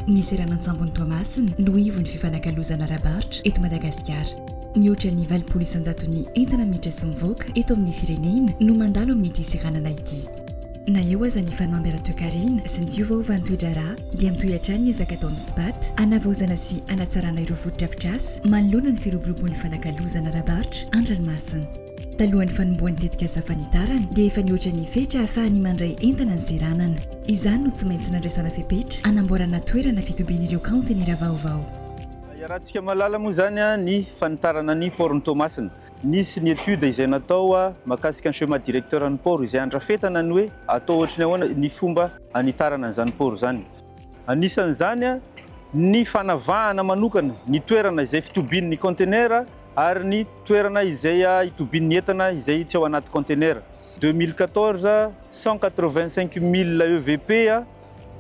Ny seranan-tsambon'i Toamasina no ivon'ny fifanakalozana ara-barotra eto Madagasikara. Mihoatra ny 80 isan-jaton'ny entana miditra sy mivoaka eto amin'ny firenena no mandalo amin'ity seranana ity. Na eo aza ny fanamby ara-toekarena sy ny fiovaovan'ny toe-draharaha dia mitohy hatrany ny ezaka ataon'ny Spat hanavaozana sy hanatsarana ireo fotodrafitrasa manoloana ny firoborobon'ny fanakalozana ara-barotra an-dranomasina. Talohan'ny fanombohan'ny tetikasa fanitarana dia efa nihoatra ny fetra ahafahany mandray entana ny seranana. Izany no tsy maintsy nandraisana fepetra hanamboarana toerana fitobian'ireo kaontenera vaovao. Iarahantsika mahalala moa izany ny fanitarana ny port-n'i Toamasina. Nisy ny étude izay natao mahakasika ny schéma directeur ny port izay andrafetana ny hoe atao ohatry ny ahoana ny fomba hanitarana an'izany port izany. Anisan'izany ny fanavahana manokana ny toerana izay fitobian'ny conteneur ary ny toerana izay hitobian'ny entana izay tsy ao anaty conteneur. 2014, 185 000 EVP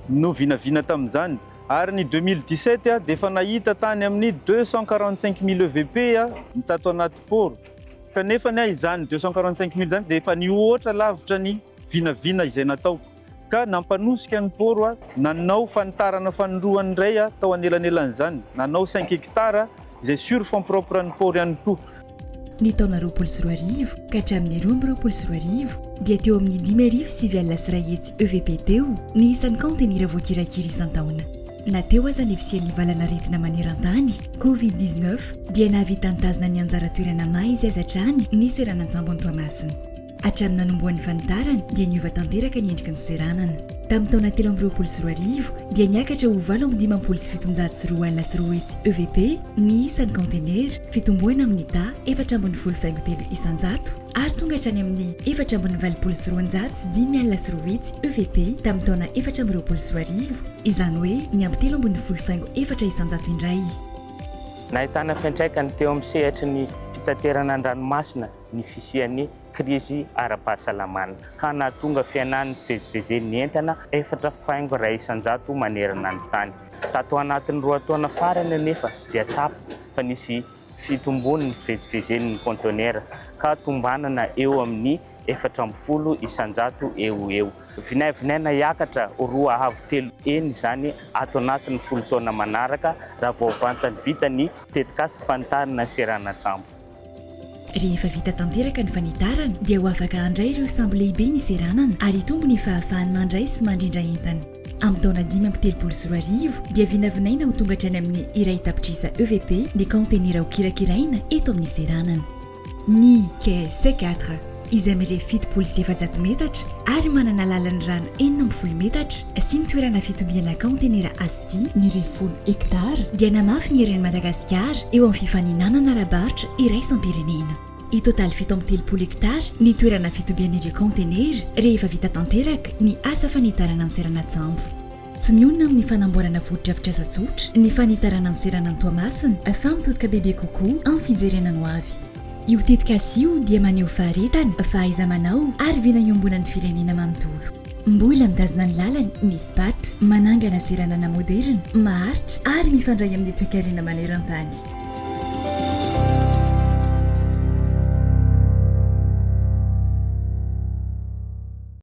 no vinavina tamin'izany ary ny 2017 dia efa nahita tany amin'ny 245 000 EVP ny tato anaty port kanefa ny izany 245 000 izany dia efa nihoatra lavitra ny vinavina izay natao ka nampanosika ny port nanao fanitarana fanindroany indray tao anelanelan'izany, nanao cinq hectares izay sur fonds propre ny port ihany koa. Ny taona 2020 ka hatramin'ny 2022 dia teo amin'ny 59 100 EVP teo ny isan'ny kaontenera voakirakira isan-taona. Na teo aza ny fisian'ny valanaretina maneran-tany, Covid 19, dia nahavita nitazona ny anjara toerana maha izy azy hatrany ny seranan-tsambon'i Toamasina. Hatramin'ny nanombohan'ny fanitarana dia niova tanteraka ny endriky ny seranana. Tamin'ny taona 2023 dia niakatra ho 258 200 EVP ny isan'ny kaontenera, fitomboana amin'ny taha 14,3% ary tonga hatrany amin'ny 284 205 EVP tamin'ny taona 2024, izany hoe niampy 13,4% indray. Nahitana fiantraikany teo amin'ny sehatry ny fitaterana an-dranomasina ny fisian'ny krizy ara-pahasalamana ka nahatonga fihenan'ny fivezivezen'ny entana 4,1% manerana ny tany. Tato anatin'ny roa taona farany anefa dia tsapa fa nisy fitombon'ny fivezivezen'ny kaontenera ka tombanana eo amin'ny 14% eo ho eo. Vinavinaina hiakatra roa avo telo heny izany ato anatin'ny folo taona manaraka raha vao vantany vita ny tetikasa fanitarana ny seranan-tsambo. Rehefa vita tanteraka ny fanitarana dia ho afaka handray ireo sambo lehibe ny seranana ary hitombo ny fahafahany mandray sy mandrindra entana. Amin'ny taona 2035 dia vinavinaina ho tonga hatrany amin'ny 1 tapitrisa EVP ny kaontenera ho kirakiraina eto amin'ny seranana. Ny quai C4 izay mirefy 470 metatra ary manana lalan'ny rano 16 metatra sy ny toerana fitobiana kaontenera Asti mirefy 10 hektara dia namafy ny herin'i Madagasikara eo amin'ny fifaninanana ara-barotra iraisam-pirenena. Hitotaly 37 hektara ny toerana fitobian'ireo kaontenera rehefa vita tanteraka ny asa fanitarana ny seranan-tsambo. Tsy mionona amin'ny fanamboarana fotodrafitrasa tsotra ny fanitarana ny seranan'i Toamasina fa mitodika bebe kokoa amin'ny fijerena ny hoavy. Io tetikasa io dia maneho faharetana, fahaiza-manao ary vina iombonan'ny firenena manontolo. Mbola mitazona ny lalany ny Spat, manangana seranana moderina, maharitra ary mifandray amin'ny toekarena maneran-tany.